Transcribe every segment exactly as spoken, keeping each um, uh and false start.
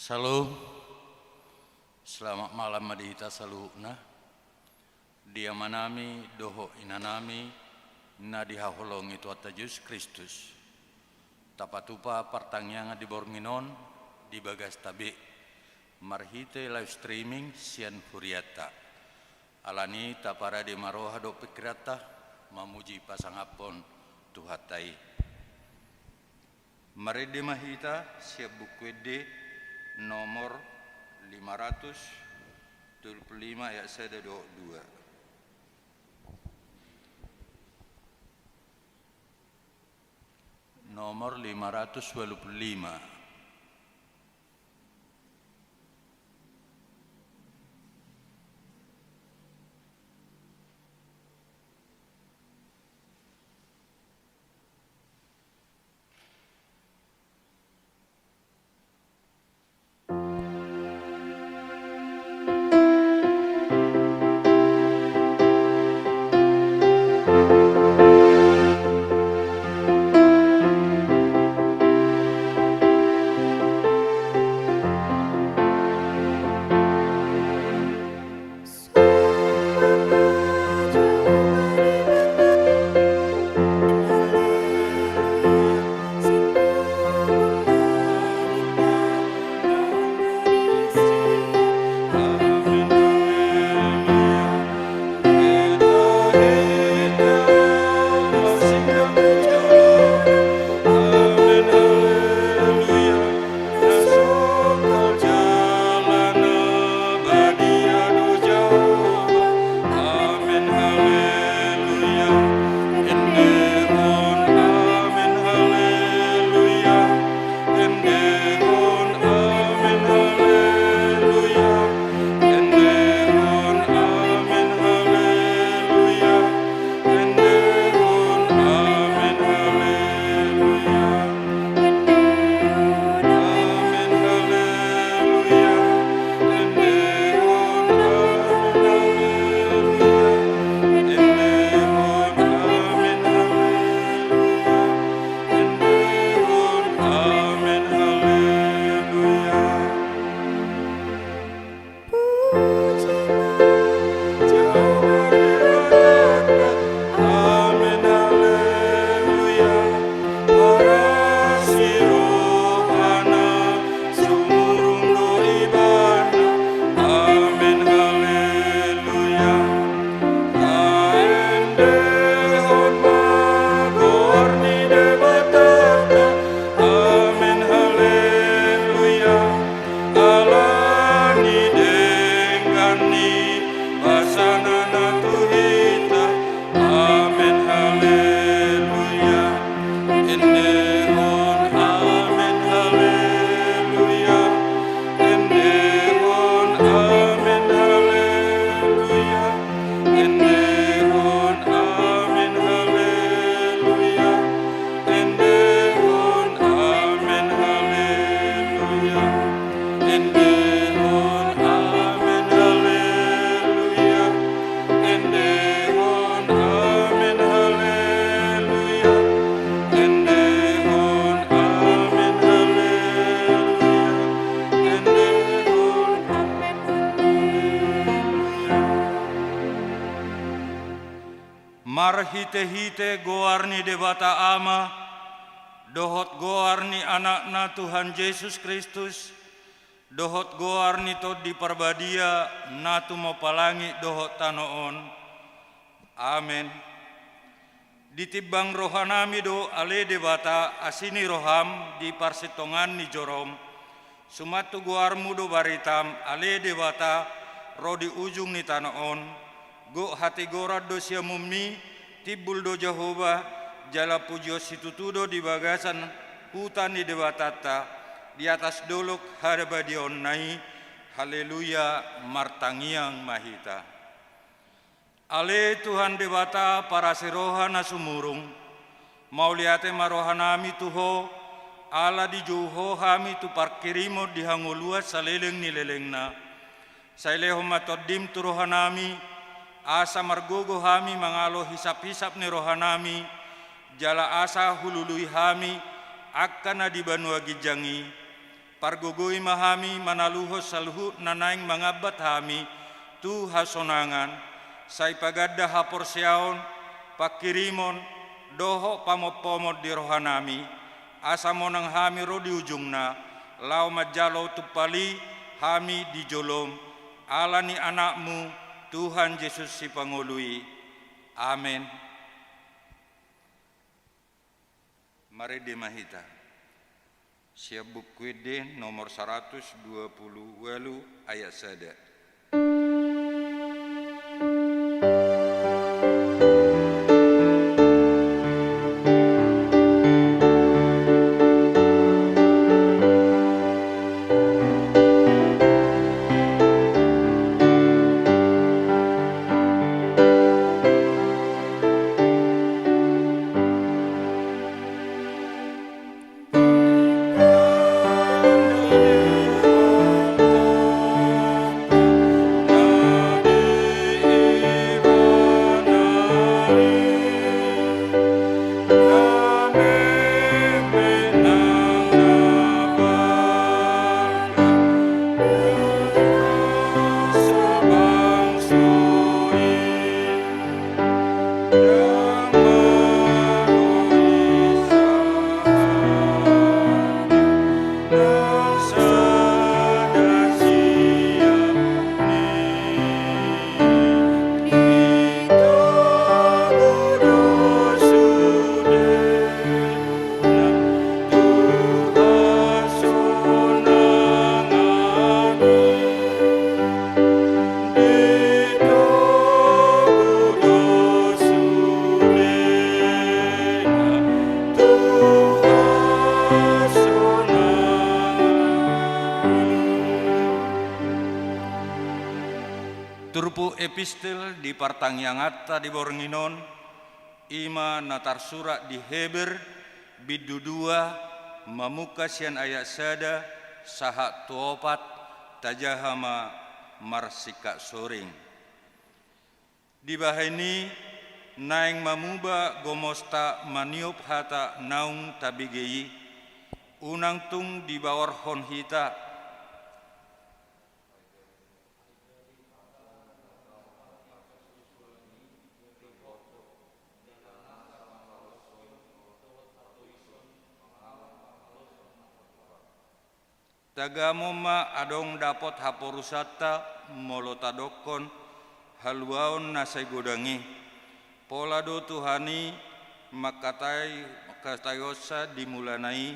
Syalom. Selamat malam ma di hita saluhutna. Di amanami dohot inanami na dihaholongi Tuhanta Jesus Kristus. Tapatupa partangiangan di borngin on di bagasta be marhite live streaming sian hurianta. Alani i taparade ma roha dohot pingkiranta mamuji pasangaphon Tuhanta i. Marende ma hita sian Buku Ende nomor lima ratus dua puluh lima ayat sada dohot dua. Nomor lima ratus dua puluh lima. Amen, haleluya. Ala ni denggan ni pasanana tu hita. Amen, haleluya. Endehon amen, haleluya. Endehon amen, haleluya. Endehon amen, haleluya. Endehon amen, haleluya. Endehon amen, haleluya. Endehon amen, haleluya. Endehon amen, haleluya. Endehon amen, haleluya. Marhitehite goar ni Debata Ama, dohot goar ni Anakna Tuhan Jesus Kristus, dohot goar ni Tondi Parbadia na tumompa langit dohot tano on. Amen. Ditimbang rohanami do ale Debata asi ni roham di parsintongan ni jorom. Suman tu goarmu do baritam ale Debata ro di ujung ni tano on. Gok hatigoran do siamunmi, timbul do Jahowa, jala pujion situtu do di bagasan huta ni Debatanta, di atas dolok habadiaonna i. Haleluya. Martangiang ma hita. Ale Tuhan Debata parasi roha na sumurung, mauliate ma rohanami tu Ho, ala dijou Ho hami tu parkirimon di hangoluan saleleng ni lelengna. Sai lehon ma Tondim tu rohanami, asa margogo hami mangalo hisaphisap ni rohanami, jala asa hulului hami angka na di banua ginjang i. Pargogoi ma hami manaluhon saluhut na naeng mangambat hami tu hasonangan, sai paganda haporseaon, pangkirimon, dohot pamompomon di rohanami, asa monang hami ro di ujungna, laho manjalo tumpal i hami di jolom, ala ni Anakmu, Tuhan Jesus Sipangolu i. Amen. Marende ma hita. Sian Buku Ende nomor saratus dua pulu ualu, ayat sada. Turpuk epistel di partangianganta di borngin on, i ma na tarsurat di Heber, bindu dua, mamungka sian ayat sada sahat tu opat, tajaha ma marsingkat soring. Dibahen i naeng mamuba gomosta maniop hata naung tabege i, unang tung dibaorhon hita. Tagamon ma adong dapot haporusanta molo tadokkon haluaon na sai godang i. Pola do Tuhan i mangkatai, mangkataionsa di mulana i,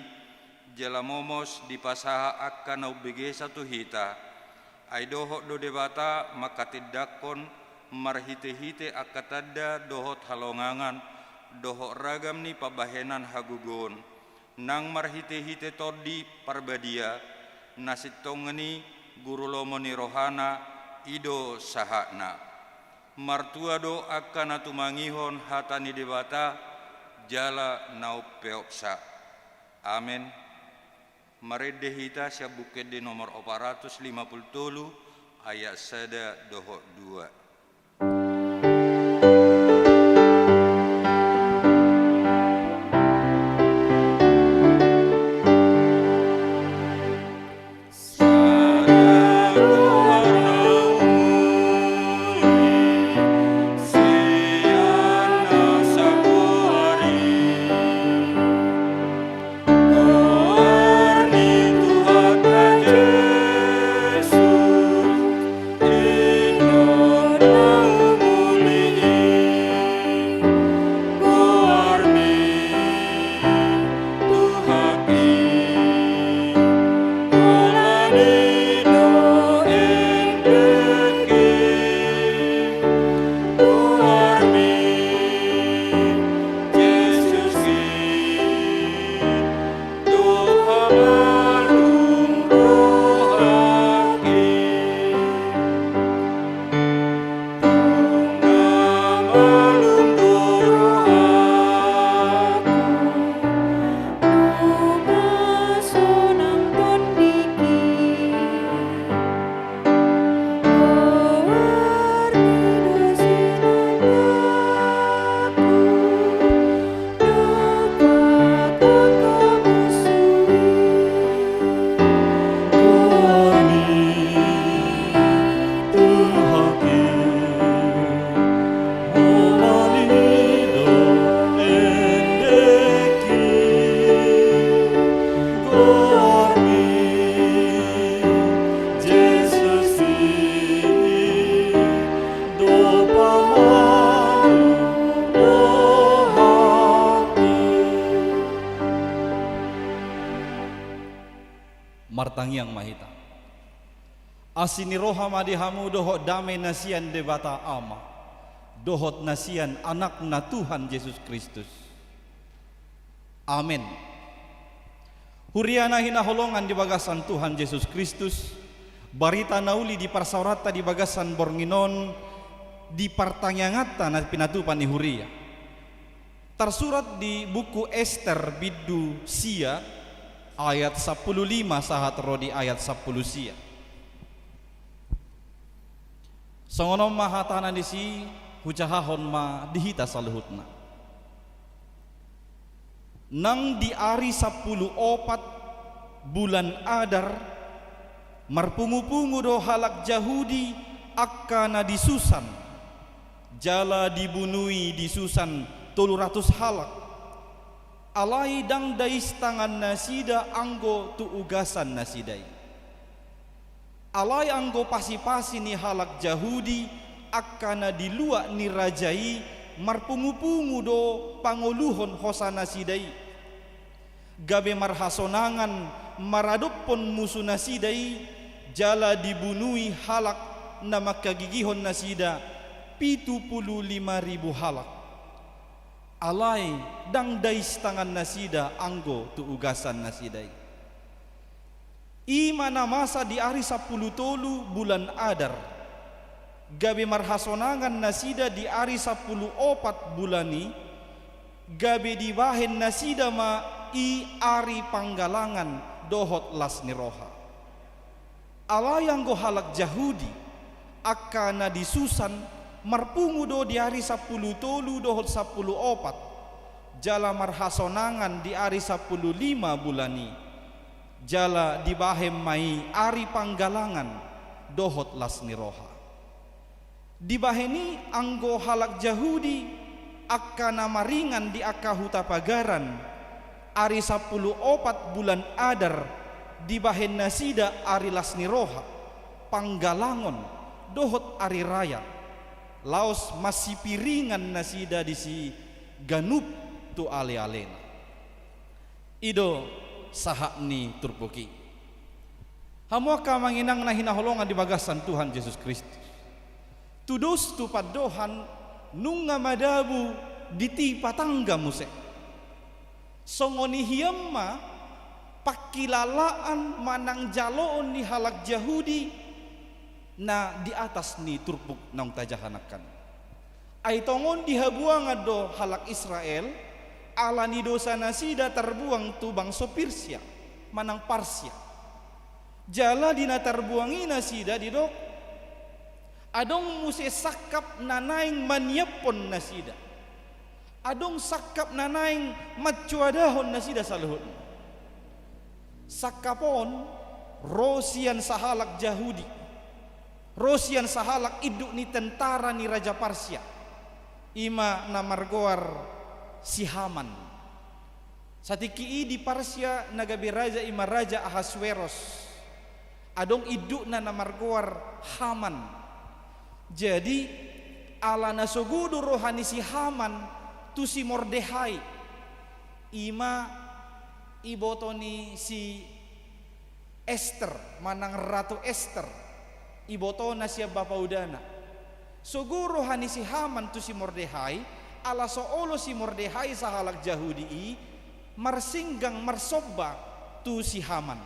jala momos dipasahat angka na umbegesa tu hita. Ai dohot do Debata mangkatindangkon marhitehite angka tanda dohot halongangan, dohot ragam ni pambahenan hagogoon, nang marhitehite Tondi Parbadia, na sintongani guru lomo ni rohana, i do sahatna. Martua do angka na tumangihon hata ni Debata, jala na umpeopsa. Amen. Marende hita sian Buku Ende nomor opat ratus lima pulu tolu, ayat sada dohot dua. Martangiang ma hita. Asi ni roha ma di hamu dohot dame na sian Debata Ama, dohot na sian Anakna Tuhan Jesus Kristus. Amen. Huria na hinaholongan di bagasan Tuhan Jesus Kristus, barita na uli di parsaoranta di bagasan borngin on, di partangianganta na pinatupa ni huria. Tarsurat di buku Ester bindu sia ayat sampulu lima sahat ro di ayat sampulu sia. Songon on ma hatana disi, hujahahon ma di hita saluhutna. Nang di ari sampulu opat bulan Adar, marpungupungu do halak Jahudi angka na di Susan, jala dibunui di Susan tolu ratus halak. Alai ndang dais tangan nasida anggo tu ugasan nasida i. Alai anggo pasipasi ni halak Jahudi angka na di luat ni raja i marpungupungu do pangoluhon hosa nasida i, gabe marhasonangan maradophon musu nasida i, jala dibunui halak na mangkagigihon nasida pitu pulu lima ribu halak. Alai ndang dais tangan nasida anggo tu ugasan nasida i. I ma na masa di ari sampulu tolu bulan Adar, gabe marhasonangan nasida di ari sampulu opat bulan i, gabe dibahen nasida ma i ari panggalangan dohot las ni roha. Alai anggo halak Jahudi, angka na di Susan, marpungu do di ari sampulu tolu dohot sampulu opat, jala marhasonangan di ari sampulu lima bulan i, jala dibahen ma i ari panggalangan dohot las ni roha. Dibahen i anggo halak Jahudi, angka na maringan di angka huta pagaran, ari sampulu opat bulan Adar, dibahen nasida ari las ni roha, panggalangon, dohot ari raya, laos masipiringan nasida disi ganup tu alealena. I do sahat ni turpuk i. Hamu angka amang inang na hinaholongan di bagasan Tuhan Jesus Kristus, tudos tu pandohan nunga madabu ditipa tangga muse. Songon i hian ma pangkilalaan manang jaloon ni halak Jahudi na di atas ni turpuk naung tajaha nangkin. Ai tongon di habuangan do halak Israel, ala ni dosa nasida tarbuang tu bangso Pirsia, manang Parsia. Jala di na tarbuang i nasida didok, adong muse sangkap na naeng maniaphon nasida. Adong sangkap na naeng mansoadahon nasida saluhutna. Sangkap on ro sian sahalak Jahudi, ro sian sahalak induk ni tentara ni raja Parsia, i ma na margoar si Haman. Satingki i di Parsia na gabe raja i ma raja Ahasweros. Adong indukna na margoar Haman. Jadi, ala na sogo do roha ni si Haman tu si Mordehai, i ma iboto ni si Ester, manang Ratu Ester, ibotona sian bapaudana. Sogo roha ni si Haman tu si Mordehai, ala so olo si Mordehai sahalak Jahudi i marsinggang marsomba tu si Haman.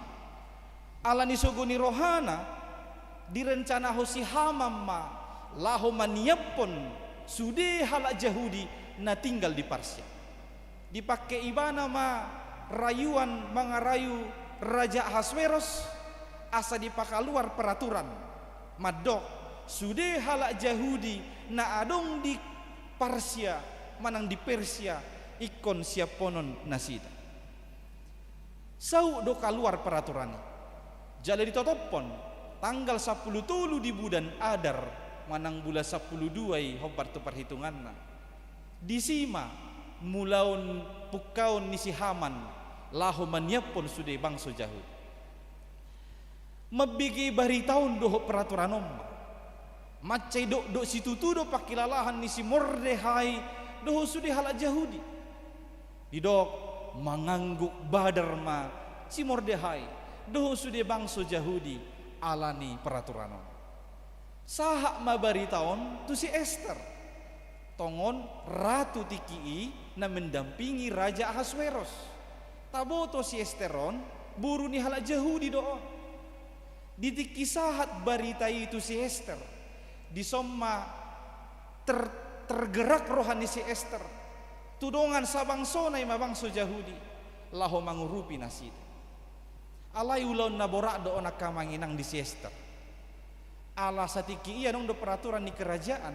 Ala ni sogo ni rohana, direncanahon si Haman ma laho maniaphon sude halak Jahudi na tinggal di Parsia. Dipangke ibana ma rayuan mangarayu raja Ahasweros, asa dipakaluar peraturan mandok, sude halak Jahudi na adong di Parsia manang di Persia, ingkon siaphonon nasida. Saut do kaluar peraturan i. Jala ditotophon, tanggal sampulu tolu di bulan Adar, manang bulan sampulu dua i hombar tu parhitunganna. Disi ma mulaon pungkaon ni si Haman laho maniaphon sude bangso Jahudi. Mambege barita on dohot peraturan on ma. Mansai dokdok situtu do pangkilalahan ni si Mordehai dohot sude halak Jahudi. Didok, mangangguk badar ma si Mordehai. dohot sude bangso Jahudi ala ni peraturan on. Sahat ma barita on tu si Ester. Tongon ratu tingki i na mendampingi Raja Ahasweros. Taboto si Ester on boru ni halak Jahudi do on. Di tingki sahat barita i tu si Ester, dison ma ter-, tergerak roha ni si Ester. Tu dongan sabangsona i ma bangso Jahudi, laho mangurupi nasida. Alai ulaon na borat do on angka amang inang di si Ester. Ala satingki i adong do peraturan ni kerajaan,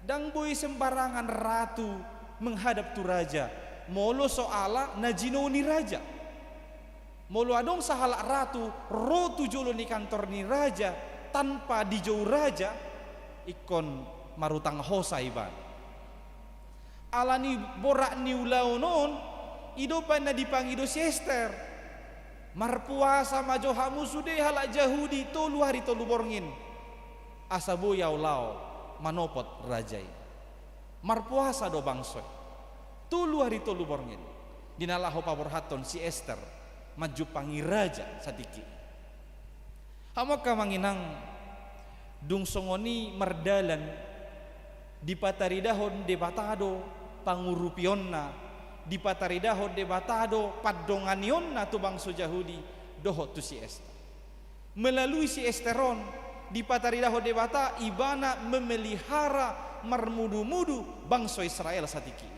ndang boi sembarangan ratu menghadap tu raja, molo so ala na jinou ni raja. Molo adong sahalak ratu ro tu jolo ni kantor ni raja tanpa dijou raja, ingkon marutang hosa ibana. Ala ni borat ni ulaon on, i do umbahen na dipangido si Ester. Marpuasa ma jo hamu sude halak Jahudi tolu ari tolu borngin, asa boi ahu laho manopot raja i. Marpuasa do bangso i tolu ari tolu borngin, di na laho paborhathon si Ester manjumpangi raja satingki i. Hamu angka amang inang, dung songon i mardalan, dipataridahon Debata do pangurupionna, dipataridahon Debata do pandonganionna tu bangso Jahudi dohot tu si Ester. Melalui si Ester on, dipataridahon Debata ibana memelihara marmudumudu bangso Israel satingki i.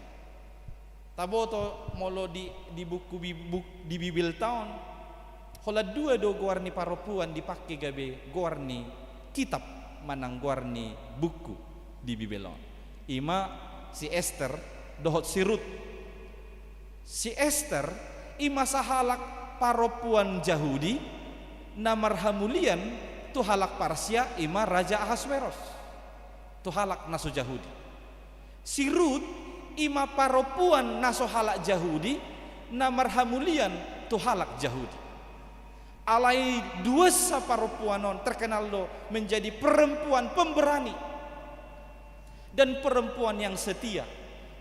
Taboto molo di, di buku bi-, buk-, di Bibelta on, holan dua do goar ni parompuan dipangke gabe goar ni kitab manang goar ni buku di Bibel on. I ma si Ester dohot si Rut. Si Ester i ma sahalak parompuan Jahudi na marhamulian tu halak Parsia, i ma Raja Ahasweros, tu halak na so Jahudi. Si Rut i ma parompuan na so halak Jahudi, na marhamulian tu halak Jahudi. Alai duansa parompuan on terkenal do menjadi perempuan pemberani dan perempuan yang setia,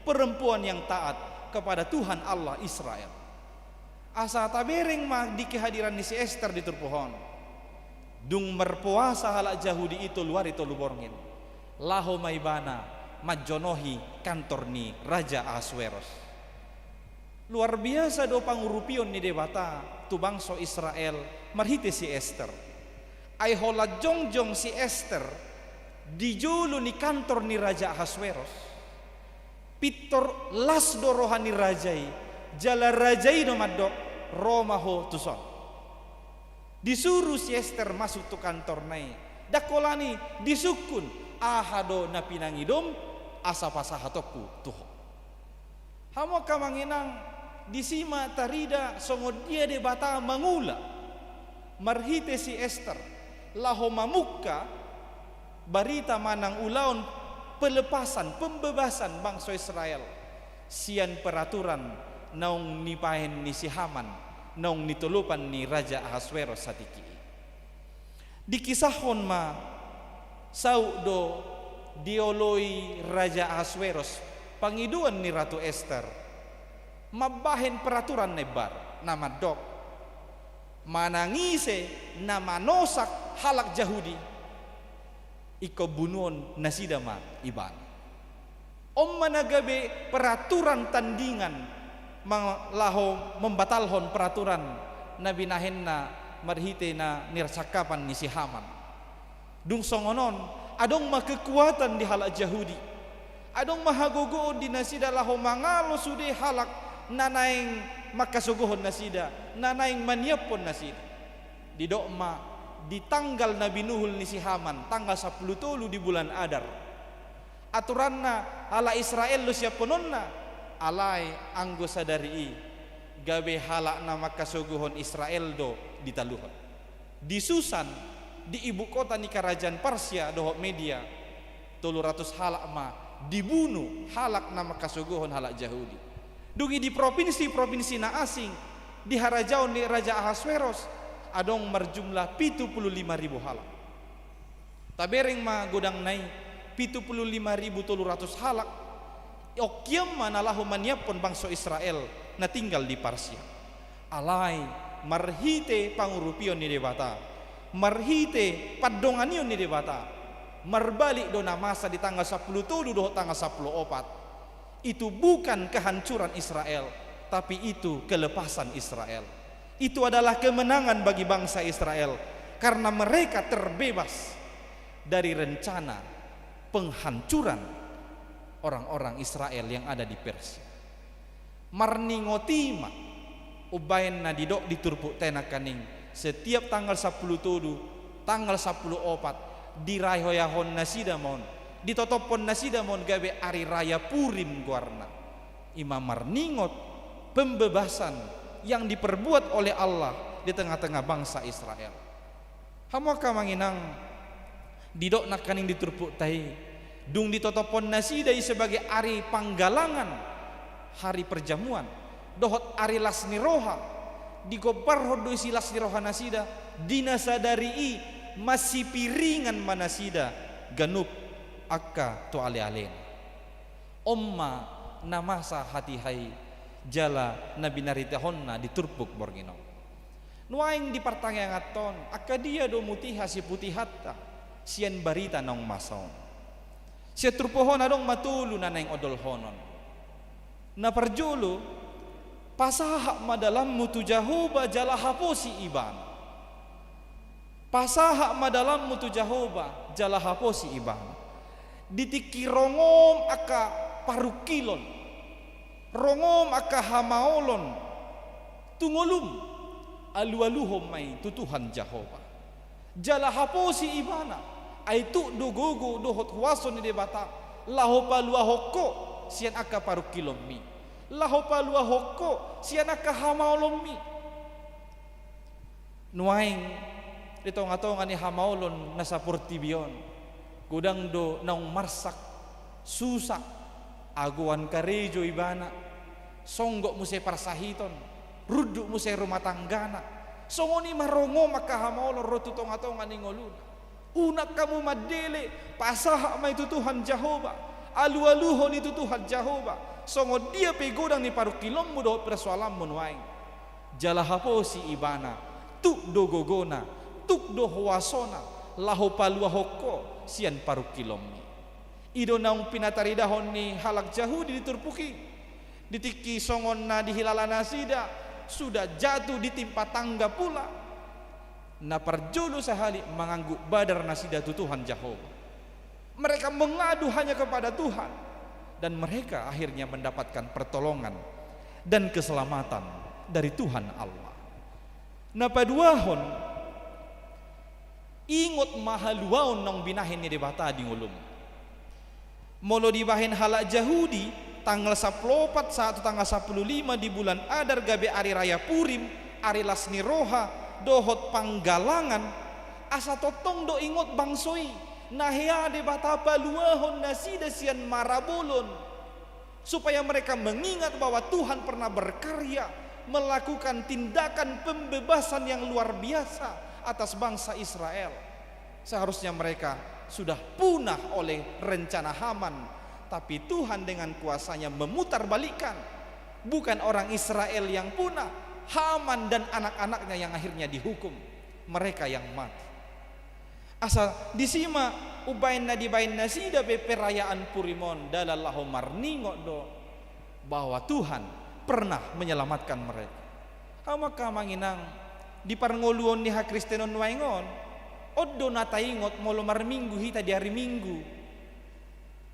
perempuan yang taat kepada Tuhan Allah Israel. Asa tabereng ma di kehadiran ni si Ester di turpuk on. Dung marpuasa halak Jahudi i tolu ari tolu borngin, laho ma ibana manjonohi kantor ni Raja Ahasweros. Luar biasa do pangurupion ni Debata tu bangso Israel marhite si Ester. Ai holan jongjong si Ester di jolo ni kantor ni Raja Ahasweros, pintor las do roha ni raja i, jala raja i do mandok, ro ma ho tuson. Disuru si Ester masuk tu kantorna i, ndang holan i disungkun, aha do na pinangidom asa pasahatonku tu ho. Hamu angka amang inang, disi ma tarida songon dia Debata mangula marhite si Ester, laho mamungka barita manang ulaon pelepasan, pembebasan bangso Israel sian peraturan naung nibaen ni si Haman, naung nitolopan ni Raja Ahasweros satingki i. Dikisahon ma, saut do dioloi Raja Ahasweros pangidoan ni Ratu Ester mambahen peraturan na imbaru, na mandok, manang ise na manosak halak Jahudi, ingkon bunuon nasida ma ibana. On ma na gabe peraturan tandingan ma-, laho mambatalhon peraturan na binahenna marhite na nirsangkapan ni si Haman. Dung songon on, adong ma kekuatan di halak Jahudi. Adong ma hagogoon di nasida laho mangalo sude halak na naeng mangkasogohon nasida, na naeng maniaphon nasida. Didok ma, di tanggal na binuhul ni si Haman, tanggal sampulu tolu di bulan Adar, aturanna halak Israel do siaphononna, alai anggo sadari i gabe halak na mangkasogohon Israel do ditaluhon. Di Susan, di ibu kota ni karajaan Parsia dohot Media, tolu ratus halak ma dibunu halak na mangkasogohon halak Jahudi. Dung i di propinsi-propinsi na asing, di harajaon ni Raja Ahasweros, adong marjumlah pitu pulu lima ribu halak. Tabereng ma godangna i, pitu pulu lima ribu tolu ratus halak, ongkian ma na laho maniaphon bangso Israel na tinggal di Parsia. Alai, Marhite pangurupion ni Debata, marhite pandonganion ni Debata, marbalik do na masa di tanggal sampulu tolu dohot tanggal sampulu opat. Itu bukan kehancuran Israel, tapi itu kelepasan Israel. Itu adalah kemenangan bagi bangsa Israel, karena mereka terbebas dari rencana penghancuran orang-orang Israel yang ada di Persia. Marningot i ma umbaen na didok di turpukta i nangkaning, setiap tanggal sampulu tolu, tanggal sampulu opat, dirayahon nasida ma on, ditotophon nasida ma on gabe ari raya Purim goarna. I ma marningot pembebasan yang diperbuat oleh Allah di tengah-tengah bangsa Israel. Hamu angka amang inang, didok nangkaning di turpukta i, dung ditotophon nasida i sebagai ari panggalangan, hari perjamuan, dohot ari las ni roha, digombarhon do disi las ni roha nasida, di na sadari i masipiringan ma nasida ganup angka tu alealena. On ma na masa hatiha i jala na binaritahonna di turpuk borngin on. Nuaeng di partangianganta on, angka dia do mutiha siputihanta sian barita naung masa on? Sian turpuk on adong ma tolu na naeng odolhonon. Na parjolo, pasahat ma dalanmu tu Jahowa jala haposi Ibana. Pasahat ma dalanmu tu Jahowa jala haposi Ibana. Di tingki rongom angka parungkilon, rongom angka hamaolon tu ngolum, alualuhon ma i tu Tuhan Jahowa. Jala haposi Ibana, ai tuk do gogo dohot huaso ni Debata laho paluahon ho sian angka parungkilonmi, laho paluahon ho sian angka hamaolonmi. Nuaeng di tongatonga ni hamaolon na saportibi on, godang do naung marsak, susa, agoan karejo ibana, songgop muse parsahiton, runduk muse rumah tanggana. Songon i ma rongom angka hamaolon ro tu tongatonga ni ngoluna. Unang hamu mandele, pasahat ma i tu Tuhan Jahowa, alualuhon i tu Tuhan Jahowa, songon dia pe godang ni parungkilonmu dohot persoalanmu nuaeng. Jala haposi Ibana, tuk do gogona, tuk do huasona, laho paluahon ho sian parungkilonmi. I do naung pinataridahon ni halak Jahudi di turpuk i. Di tingki songon na dihilala nasida, sudah jatuh ditimpa tangga pula, na parjolo sahali mangangguk badar nasida tu Tuhan Jahowa. Mereka mengadu hanya kepada Tuhan, dan mereka akhirnya mendapatkan pertolongan dan keselamatan dari Tuhan Allah. Na paduahon, ingot ma haluaon naung binahen ni Debata di ngolum. Molo dibahen halak Jahudi, tanggal sampulu opat sahat tu tanggal sampulu lima di bulan Adar gabe ari raya Purim, ari las ni roha, dohot panggalangan, asa tongtong do ingot bangso i, na hea Debata paluahon nasida sian marabolon. Supaya mereka mengingat bahwa Tuhan pernah berkarya, melakukan tindakan pembebasan yang luar biasa atas bangsa Israel. Seharusnya mereka sudah punah oleh rencana Haman, tapi Tuhan dengan kuasa-Nya memutarbalikkan. Bukan orang Israel yang punah, Haman dan anak-anaknya yang akhirnya dihukum. Mereka yang mati. Asa disi ma umbaen na dibaen nasida pe perayaan Purim on dalan laho marningot do bahwa Tuhan pernah menyelamatkan mereka. Hamu angka amang inang, di parngoluon ni hakristenon nuaeng on, on do na taingot molo marminggu hita di ari Minggu.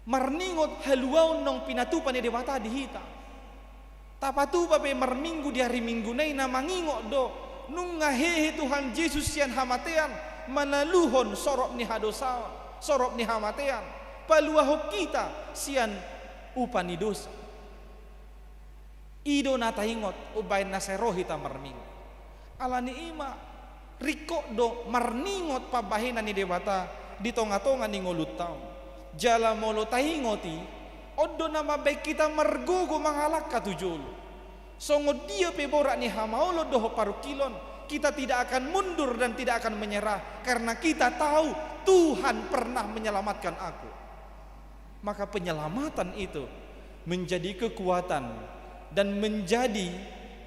Marningot haluaon naung pinatupa ni Debata di hita. Tapatupa pe marminggu di ari Minggu na i na mangingot do, nunga hehe Tuhan Jesus sian hamatean, manaluhon sorop ni hadosaon, sorop ni hamatean, paluahon hita sian upa ni dosa. I do na taingot umbaen na sai ro hita marminggu. Alani i ma, ringkot do marningot pambahenan ni Debata di tongatonga ni ngolunta on. Jala molo taingot i, on do na mambaen hita margogo mangalangka tu jolo. Songon dia pe borat ni hamaolon dohot parungkilon, kita tidak akan mundur dan tidak akan menyerah, karena kita tahu Tuhan pernah menyelamatkan aku. Maka penyelamatan itu menjadi kekuatan dan menjadi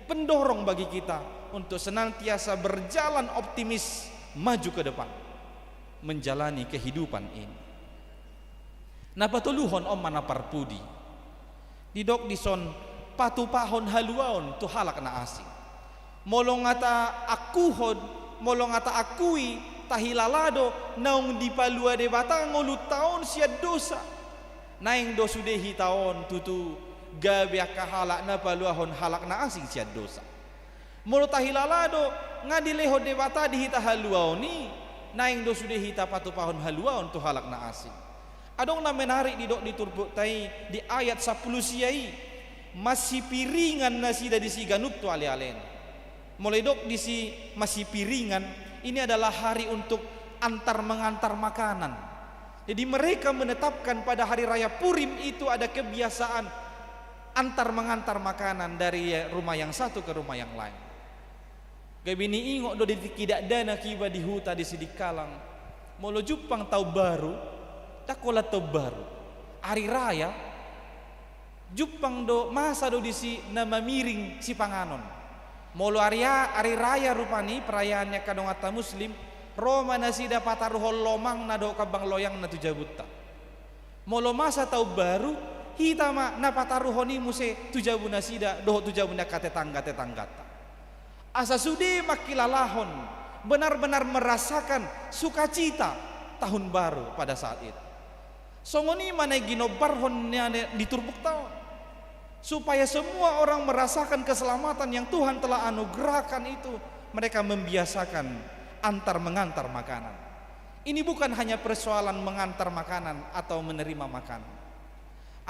pendorong bagi kita untuk senantiasa berjalan optimis maju ke depan menjalani kehidupan ini. Na patoluhon on ma na parpudi. Didok dison patupahon haluaon tu halak na asing. Molo nga taangkuhon, molo nga taangkui, tahilala do naung dipalua Debata ngolunta on sian dosa. Naeng do sude hita on tutu gabe angka halak na paluahon halak na asing sian dosa. Molo tahilala do nga dilehon Debata di hita haluaon i, naeng do sude hita patupahon haluaon tu halak na asing. Adong na menarik didok di turpukta i di ayat sampulu sia i, masipiringan nasida disi ganup tu alealena. Molo didok disi masipiringan, ini adalah hari untuk antar mengantar makanan. Jadi mereka menetapkan pada hari raya Purim itu ada kebiasaan antar mengantar makanan dari rumah yang satu ke rumah yang lain. Gabe niingot do di tingki dakdanak iba di huta di Sidikalang. Molo jumpang taon baru, ndang holan taon baru, ari raya, jumpang do, masa do disi na mamiring sipanganon. Molo ari, ari raya rupani perayaan ni angka donganta Muslim, ro ma nasida pataruhon lomangna dohot kambang loyangna tu jabunta. Molo masa taon baru, hita ma na pataruhon i muse tu jabu nasida dohot tu jabu ni angka tetangga-tetangganta. Asa sude mangkilalahon, benar-benar merasakan sukacita tahun baru pada saat itu. Songon i ma na ginombarhon ni, ni turpukta on. Supaya semua orang merasakan keselamatan yang Tuhan telah anugerahkan itu, mereka membiasakan antar mengantar makanan. Ini bukan hanya persoalan mengantar makanan atau menerima makanan.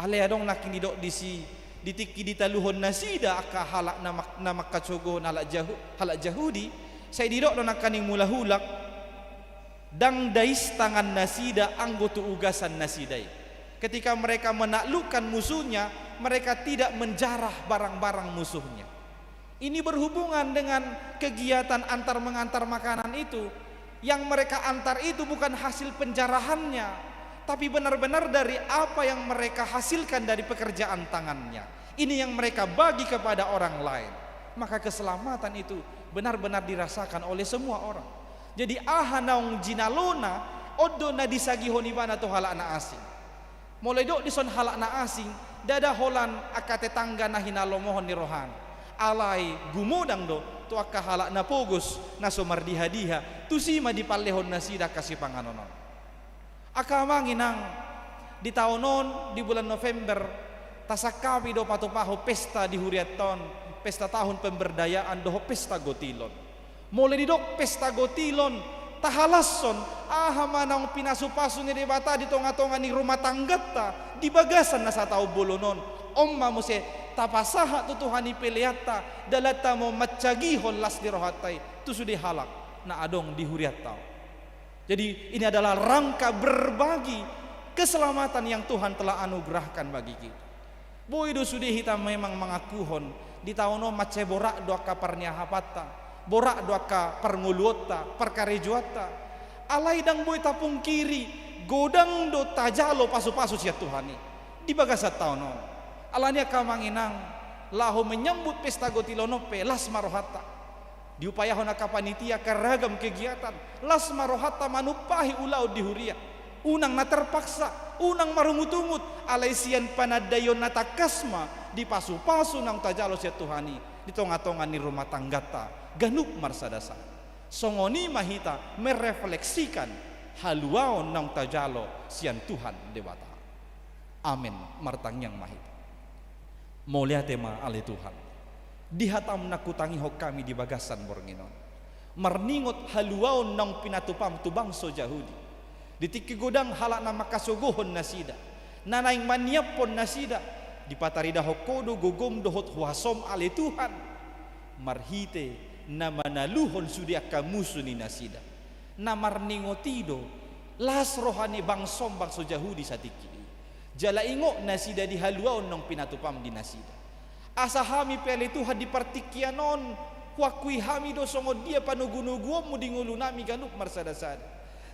Alai adong nangkin didok disi, di tingki ditaluhon nasida angka halak na mak-, na mangkasogohon halak Jahu-, halak Jahudi, sai didok do nangkaning mulak-ulak, ndang dais tangan nasida anggo tu ugasan nasida i. Ketika mereka menaklukkan musuhnya, mereka tidak menjarah barang-barang musuhnya. Ini berhubungan dengan kegiatan antar mengantar makanan itu. Yang mereka antar itu bukan hasil penjarahannya, tapi benar-benar dari apa yang mereka hasilkan dari pekerjaan tangannya. Ini yang mereka bagi kepada orang lain. Maka keselamatan itu benar-benar dirasakan oleh semua orang. Jadi aha naung jinalona, on do na disagihon ibana tu halak na asing. Molo didok dison halak na asing, ndada holan angka tetangga na hinalomohon ni rohana. Alai gumodang do tu angka halak na pogos, na so mardiha-diha, tusi ma dipallehon nasida angka sipanganon on. Angka amang inang, di taon on, di bulan November, tasangkapi do patupahon pesta di hurianta on, pesta tahun pemberdayaan dohot pesta gotilon. Molo didok pesta gotilon, tahalashon aha ma naung pinasu-pasu ni Debata di tonga-tonga ni rumah tangganta di bagasan na sataon bolon on. On ma muse tapasahat tu Tuhan i peleanta, dalanta ma mansagihon las ni rohanta i tu sude halak na adong di hurianta on. Jadi, ini adalah rangka berbagi keselamatan yang Tuhan telah anugerahkan bagi kita. Boi do sude hita memang mangakuhon, di taon on mansai borat do angka parniahapanta, borat do angka parngoluonta, parkarejoanta. Alai ndang boi tapungkiri, godang do tajalo pasu-pasu sian Tuhan i di bagasan taon on. Alani angka amang inang, laho menyambut pesta gotilon on pe las ma rohanta. Diupayahon angka panitia angka ragam kegiatan, las ma rohanta manumpahi ulaon di huria. Unang na terpaksa, unang marungut-ungut, alai sian panandaion na tangkas ma dipasu-pasu naung tajalo sian Tuhan i di tonga-tonga ni rumah tangganta ganup marsada-sada. Songon i ma hita merefleksikan haluaon naung tajalo sian Tuhan Debata. Amen. Martangiang ma hita. Mauliate ma ale Tuhan, di hataM na hutangihon hami di bagasan borngin on, marningot haluaon naung pinatupam tu bangso Jahudi, di tingki godang halak na mangkasogohon nasida, na naeng manyiaphon nasida, dipataridahon Ho do gogom dohot huasoM ale Tuhan, marhite na manaluhon sude angka musu ni nasida. Na marningot i do las roha ni bangsoM, bangso Jahudi satingki i. Jala ingot nasida di haluaon naung pinatupam di nasida. Asa hami pe ale Tuhan di partingkian on, huakui hami do songon dia panogu-noguonMu di ngolunami ganup marsada-sada.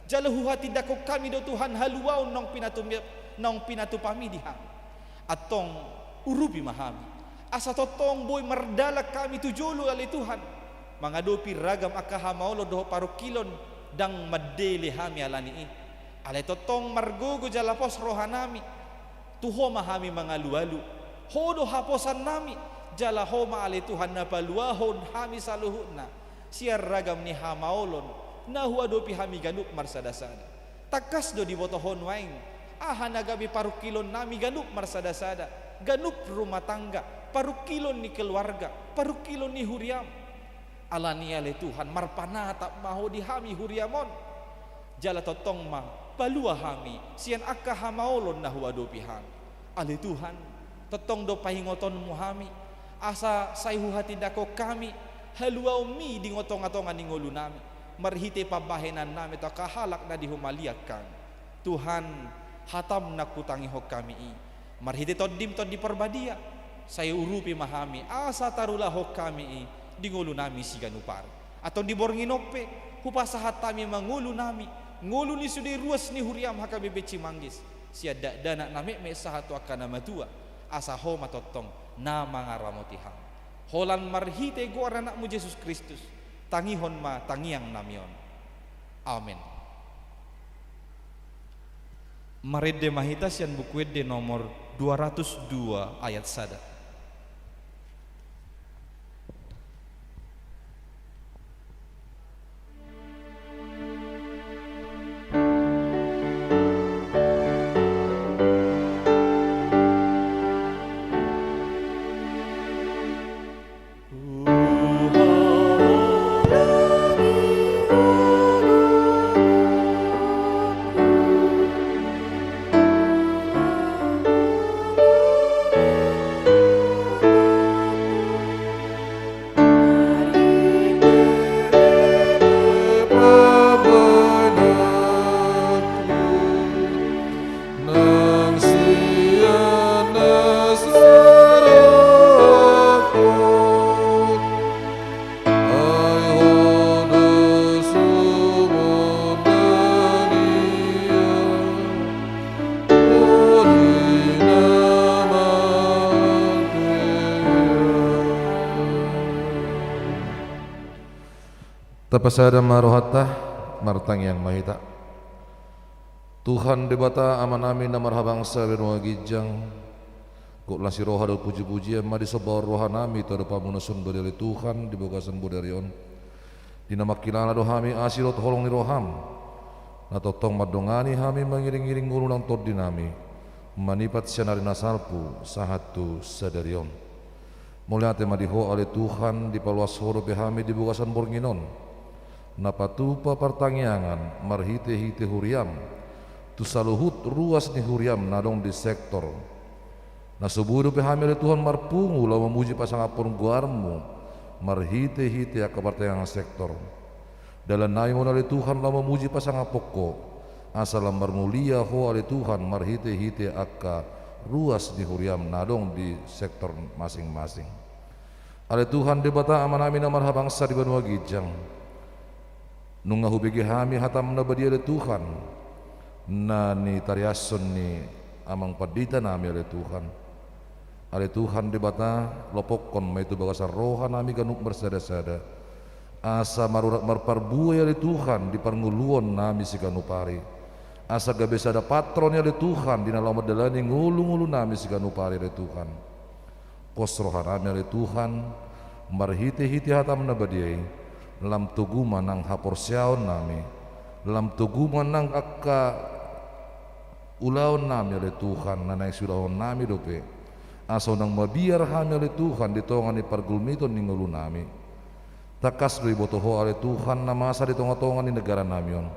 Jala huhatindangkon hami do Tuhan haluaon naung pinatumi-, naung pinatupami di hami. Antong urupi ma hami, asa tongtong boi mardalan hami tu jolo ale Tuhan. Mangadopi ragam angka hamaolon dohot parungkilon, ndang mandele hami ala ni i. Alai tongtong margogo jala pos rohanami. Tu Ho ma hami mangalualu. Ho do haposannami, jala Ho ma ale Tuhan na paluahon hami saluhutna sian ragam ni hamaolon na huadopi hami ganup marsadasada. Tangkas do diboto Ho nuaeng aha na gabe parungkilonnami ganup marsadasada, ganup rumah tangga, parungkilon ni keluarga, parungkilon ni huriam. Ala ni i ale Tuhan, marpanatap ma Ho di hami huriam on. Jala tongtong ma palua hami sian angka hamaolon na huadopi hami. Ale Tuhan, tongtong do paingotonmu hami, asa sai huhatindangkon hami haluaonmi di tongatonga ni ngolunami, marhite pambahenannami tu angka halak na di humaliang hami. Tuhan, hatam na hutangihon hami i, marhite Tondim Tondi Parbadia, sai urupi ma hami asa tarulahon hami i di ngolunami siganup ari. Antong di borngin on pe, hupasahat hami ma ngolunami, ngolu ni sude ruas ni huriam H K B P Cimanggis, sian dakdanak na metmet sahat tu angka na matua, asa Ho ma tongtong na mangaramoti hami. Holan marhite goar ni Anakmu Jesus Kristus, tangihon ma tangiangnami on. Amen. Marende ma hita sian Buku Ende nomor dua ratus dua ayat sada. Nang sian na saraphon, ai Ho do sumondani ia, Ho di na mangkea. Tapasada ma rohanta, martangiang ma hita. Tuhan Debata Amanami na marhabangsa di banua ginjang, gok las ni roha dohot pujipujian ma disombahon rohanami tu adopanMu na sun badia ale Tuhan di bagasan bodari on. Di na mangkilala do hami asi dohot holong ni rohaM, na tongtong mandongani hami mangiringiring ngolu nang tondinami, manipat sian ari na salpu sahat tu sadari on. Mauliate ma di Ho ale Tuhan, dipaluas Ho dope hami di bagasan borngin on, na patupa partangiangan marhitehite huriaM, tu saluhut ruas ni huriaM na adong di sektor. Na so boi dope hami ale Tuhan marpungu laho mamuji pasangaphon goarMu, marhitehite angka partangiangan sektor. Dalannami ma on ale Tuhan laho mamuji pasangaphon Ho, asa lam marmulia Ho ale Tuhan marhitehite angka ruas ni huriaM na adong di sektor masingmasing. Ale Tuhan Debata Amanami na marhabangsa di banua ginjang, nunga hubege hami hataM na badia ale Tuhan, na nitariashon ni amang panditanami ale Tuhan. Ale Tuhan Debata, lopokkon ma i tu bagasan rohanami ganup marsadasada, asa marurat marparbue ale Tuhan di parngoluonnami siganup ari, asa gabe sada patron i ale Tuhan di na laho mandalani ngolungolunami siganup ari ale Tuhan. Pos rohanami ale Tuhan, marhitehite hataM na badia i, lam togu ma nang haporseaonnami, lam togu ma nang angka ulaonnami ale Tuhan, na naeng siulahonnami dope, asa unang mabiar hami ale Tuhan di tonga ni pargulmiton ni ngolunami. Tangkas do diboto Ho ale Tuhan na masa di tongatonga ni negaranami on,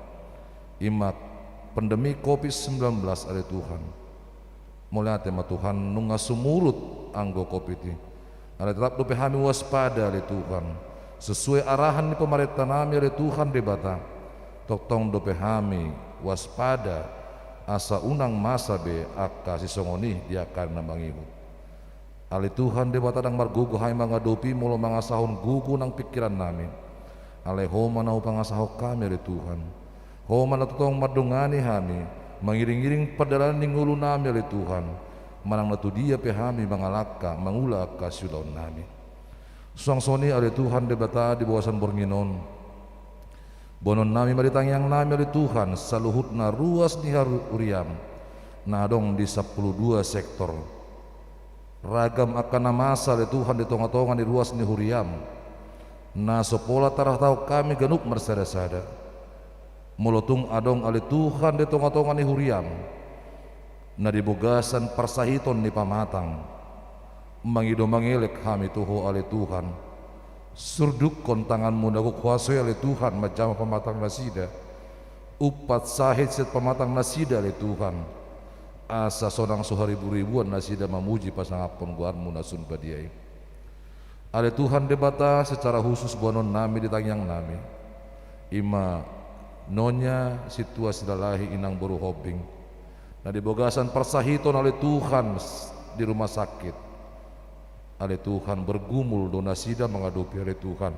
i ma pandemi covid sembilan belas ale Tuhan. Mauliate ma Tuhan, nunga sumurut anggo covid i. Alai tetap dope hami waspada ale Tuhan, sesuai arahan ni pamarentanami ale Tuhan Debata. Tongtong dope hami waspada, asa unang masa be angka sisongon i di angka na mangihut. Ale Tuhan Debata, ndang margogo hami mangadopi molo mangasahon gogo nang pingkirannami. Alai Ho ma na hupangasahon hami ale Tuhan. Ho ma na tongtong mandongani hami mangiringiring pardalanan ni ngolunami ale Tuhan, manang na tudia pe hami mangalangka mangula angka siulaonnami. Suang songon i ale Tuhan Debata di bagasan borngin on, boanon nami ma di tangiang nami ale Tuhan saluhutna ruas ni huriam na adong di sampulu dua sektor. Ragam angka na masa ale Tuhan di tonga-tonga ni ruas ni huriam na so pola tarhatahon hami ganup marsada-sada. Molo tung adong ale Tuhan di tonga-tonga ni huriam na di bagasan parsahiton ni pamatang, mangido mangelek hami tu Ho ale Tuhan. Surdukkon tanganmu na gok huaso i ale Tuhan manjama pamatang nasida. Umpat sahit sian pamatang nasida ale Tuhan, asa sonang so haribu-ribuan nasida mamuji pasangaphon goarmu na sun badia i. Ale Tuhan Debata, secara khusus boanon nami di tangiang nami, i ma Nyonya Sintua Silalahi inang boru Hombing na di bagasan parsahiton ale Tuhan di rumah sakit. Ale Tuhan, bergumul do nasida mangadopi ale Tuhan.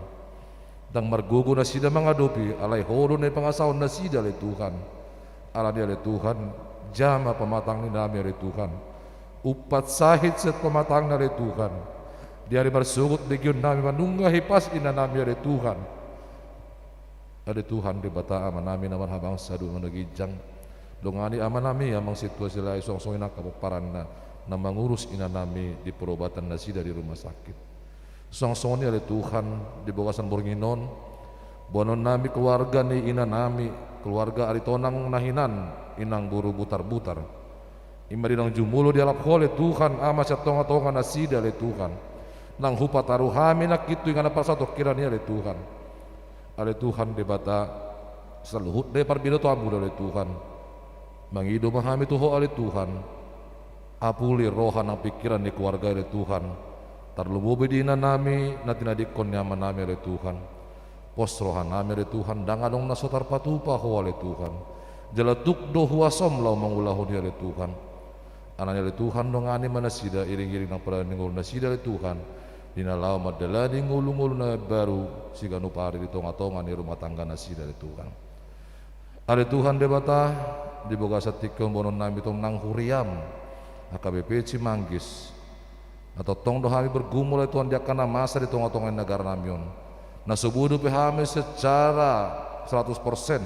Ndang margogo nasida mangadopi, alai Ho do na dipangasahon nasida ale Tuhan. Alani i ale Tuhan, jama pamatang ni nami ale Tuhan. Umpat sahit sian pamatangna ale Tuhan. Di ari marsogot begeon nami manungga hipas ina nami ale Tuhan. Ale Tuhan Debata, Ama nami na marhabangsa di banua ginjang, dongani Ama nami Amang Sintua Silalahi suang songon i angka pomparanna na mangurus ina nami di perobatan nasida di rumah sakit. Suang songon i ale Tuhan, di bagasan borngin on, boanon nami keluarga ni ina nami, keluarga Aritonang na hinan inang boru Butarbutar. I ma di naung jumolo dialap Ho ale Tuhan, Ama, sian tonga-tonga nasida ale Tuhan. Nang hupataru hami nangkin tu inganan parsaoran hira ni ale Tuhan. Ale Tuhan Debata, saluhutna i parbinotoanmu do ale Tuhan. Mangido ma hami tu Ho ale Tuhan. Apuli roha nang pingkiran ni keluarga i ale Tuhan. Tarlumobi di ina nami na tinadingkon ni Ama nami ale Tuhan. Pos roha nami ale Tuhan, ndang adong na so tarpatupa Ho ale Tuhan. Jala tuk do huasom laho mangulahon i ale Tuhan. Alani i ale Tuhan, dongani ma nasida iring-iring nang pardalanan ni ngolu nasida ale Tuhan, di na laho mandalani ngolu-ngolu na baru siganup ari di tonga-tonga ni rumah tangga nasida ale Tuhan. Ale Tuhan Debata, di bagasan tingki on boanon nami tong nang huriam H K B P Cimanggis. Na tongtong do hami bergumul ale Tuhan di angka na masa di tonga-tonga ni negara nami on. Na so boi dope hami secara seratus persen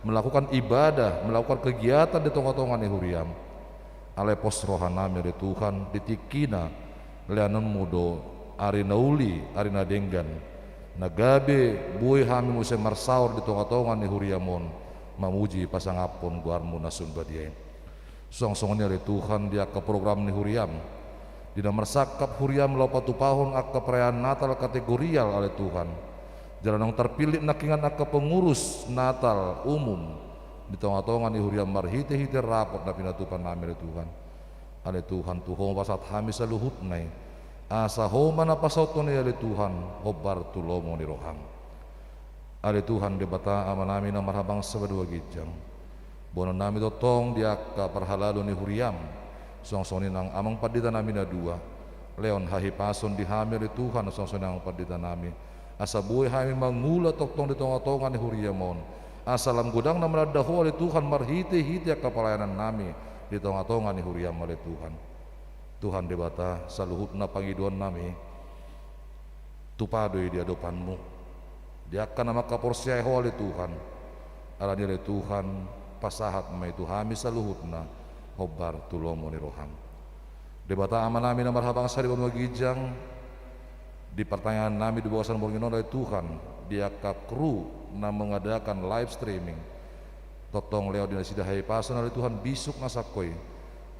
melakukan ibadah, melakukan kegiatan di tonga-tonga ni huriam. Alai pos roha nami ale Tuhan, di tingkina leanonmu do ari na uli, ari na denggan, na gabe boi hami muse marsaor di tonga-tonga ni huriam on, mamuji pasangaphon goarmu na sun badia i. Suang songon i ale Tuhan, di angka program ni huriam, di na marsangkap huriam laho patupahon angka perayaan Natal kategorial ale Tuhan, jala naung tarpillit nangkiningan angka pengurus Natal umum di tonga-tonga ni huriam marhite-hite rapot na pinatupa nami ale Tuhan. Ale Tuhan, tu Ho ma pasahat hami saluhutna i, asa Ho ma na pasauthon i ale Tuhan, hombar tu lomo ni roham. Ale Tuhan Debata, Ama nami na marhabangsa banua ginjang, boanon nami tongtong di angka parhalado ni huriam, suang songon i nang amang pandita nami na dua, lehon hahipason di hami ale Tuhan, suang songon i nang amang pandita nami, asa boi hami mangula tongtong di tonga-tonga ni huriam on, asa lam godang na mananda Ho ale Tuhan marhite-hite angka pelayanan nami di tonga-tonga ni huriam ale Tuhan. Tuhan Debata, saluhutna pangidoan nami, tupa do i di adopanmu, di angka na mangkaporseai Ho ale Tuhan. Alani i ale Tuhan, pasahat ma i tu hami saluhutna, hombar tu lomo ni roham. Debata Ama nami na marhabangsa di banua ginjang, di partangiangan nami di bagasan borngin on ale Tuhan, di angka kru na mengadakan live streaming, tongtong lehon di nasida hahipason ale Tuhan bisuk na sangko i,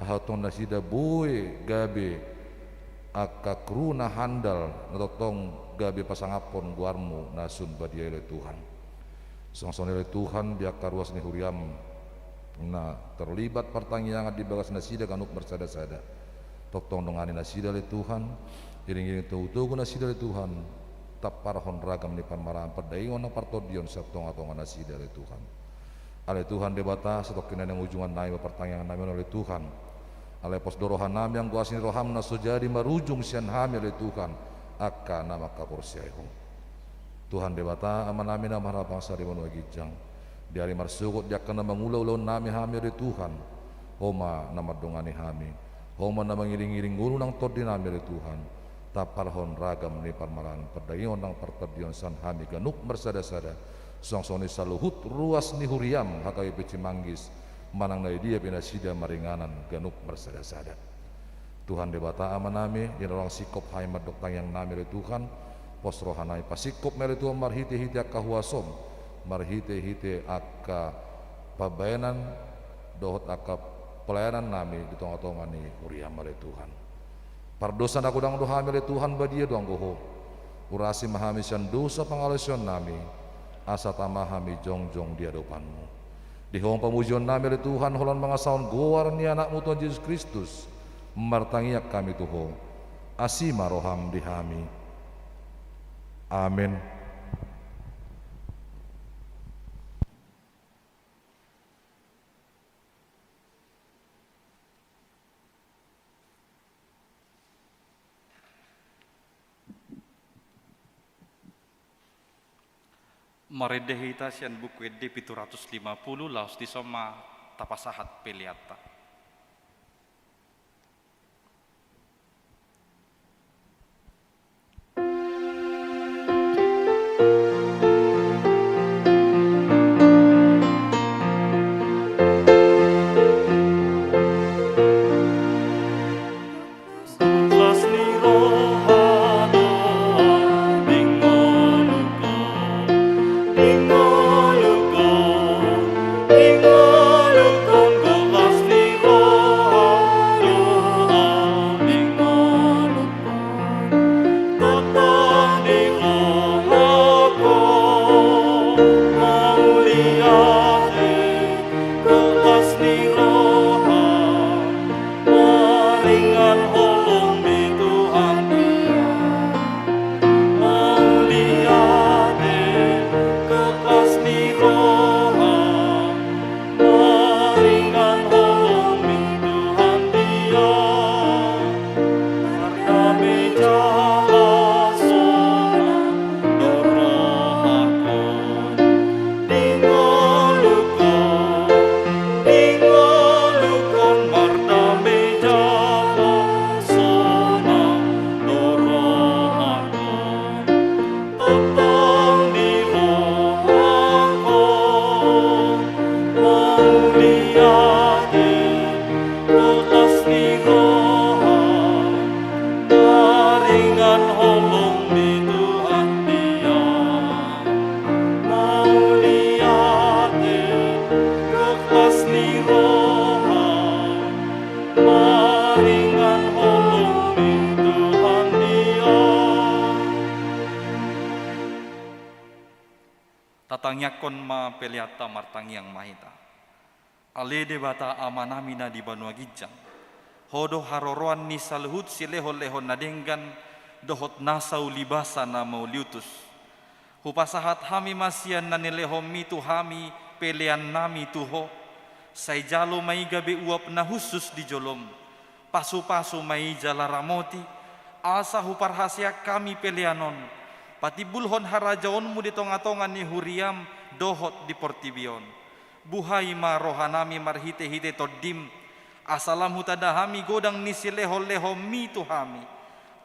asa tongtong nasida boi gabe angka kru na handal, na tongtong gabe pasangaphon goarmu na sun badia i ale Tuhan. Suang songon i ale Tuhan, di angka ruas ni huriam na terlibat partangiangan di bagas nasida ganup marsada-sada, tongtong dongani nasida ale Tuhan, iring-iring togu-togu nasida ale Tuhan, tamparhon ragam ni parmaraan, pardaingon nang partondion sian tonga-tonga nasida ale Tuhan. Ale Tuhan Debata, satongkin nai naung ujungan nami ma partangiangan nami on ale Tuhan. Alai pos do roha nami anggo asi ni roham na so jadi marujung sian hami ale Tuhan, angka na mangkaporseai Ho. Tuhan Debata, Ama nami na marhabangsa di banua ginjang, di ari marsogot di angka na mangula ulaon nami hami ale Tuhan, Ho ma na mandongani hami, Ho ma na mangiring-iring ngolu nang tondi nami ale Tuhan. tamparhon ragam ni parmaraan pardagingon nang partondion sian hami ganup marsadasada, suang songon i saluhut ruas ni huriaM H K B P Cimanggis, manang na di dia pe nasida maringanan ganup marsadasada. Tuhan Debata Amanami, di na roham singkop hami mandok tangiangnami ale Tuhan, pos rohanami pasingkop ma ale Tuhan marhitehite angka huasoM, marhitehite angka pambahenan dohot angka pelayanannami di tongatonga ni huriaM ale Tuhan. Pardosa na godang do hami ale Tuhan, badia do anggo Ho. Urasi ma hami sian dosa pangalaosionnami, asa tama hami jongjong di adopanMu. Di Ho ma pamujionnami ale Tuhan, holan mangasahon goar ni AnakMu Tuhan Jesus Kristus, martangiang hami tu Ho. Asi ma rohaM di hami. Amen. Marende hita sian Buku Ende pitu ratus lima pulu, laos dison ma tapasahat peleanta. Tatangiangkon ma peleanta, martangiang ma hita. Ale Debata Amanami na di banua ginjang, Ho do haroroan ni saluhut silehonlehon na denggan dohot nasa ulibasa na mauliutus. Hupasahat hami ma sian na nilehonMi tu hami peleannami tu Ho. Sai jalo ma i gabe uap na hushus di joloM. Pasupasu ma i jala ramoti, asa huparhaseang hami pelean on patimbulhon harajaonMu di tongatonga ni huriaM dohot di portibi on. Buhai ma rohanami marhitehite TondiM, asa lam hutanda hami godang ni silehonlehonMi tu hami,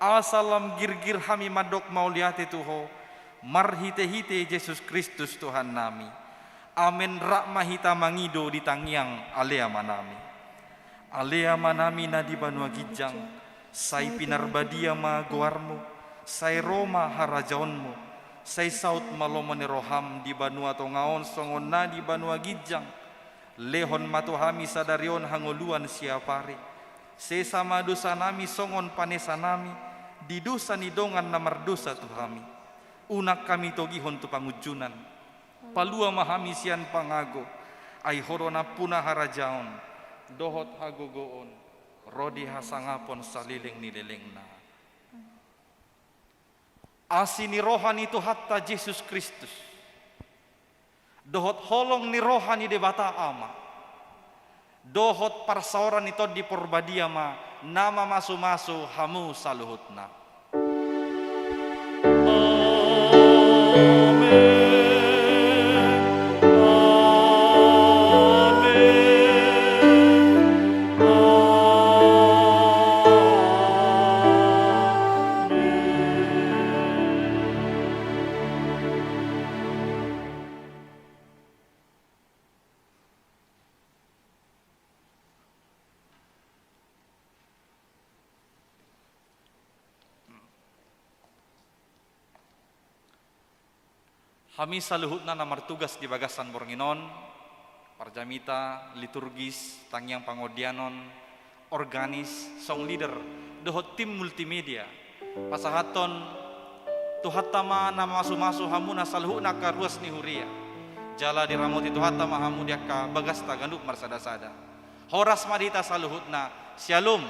asa lam girgir hami mandok mauliate tu Ho, marhitehite Jesus Kristus Tuhannami. Amen. Rap ma hita mangido di tangiang Ale Amanami. Ale Amanami na di banua ginjang, sai pinarbadia ma goarMu, sai ro ma harajaonMu, sai saut ma lomo ni rohaM di banua tonga on songon na di banua ginjang. Lehon ma tu hami sadari on hangoluan siapari. Sesa ma dosanami songon panesanami di dosa ni dongan na mardosa tu hami. Unang hami togihon tu pangunjunan. Palua ma hami sian pangago, ai Ho do nampuna harajaon, dohot hagogoon, ro di hasangapon saleleng ni lelengna. Asi ni roha ni Tuhanta Jesus Kristus, dohot holong ni roha ni Debata Ama, dohot parsaoran ni Tondi Porbadia ma na mamasumasu hamu saluhutna. Hami saluhutna na martugas di bagasan borngin on, parjamita, liturgis, tangiang pangordianon, organis, song leader, dohot tim multimedia, pasahathon Tuhanta ma na mamasumasu hamuna saluhutna angka ruas ni huria. Jala diramoti Tuhanta ma hamu di angka bagasta ganup marsadasada. Horas ma di hita saluhutna. Syalom.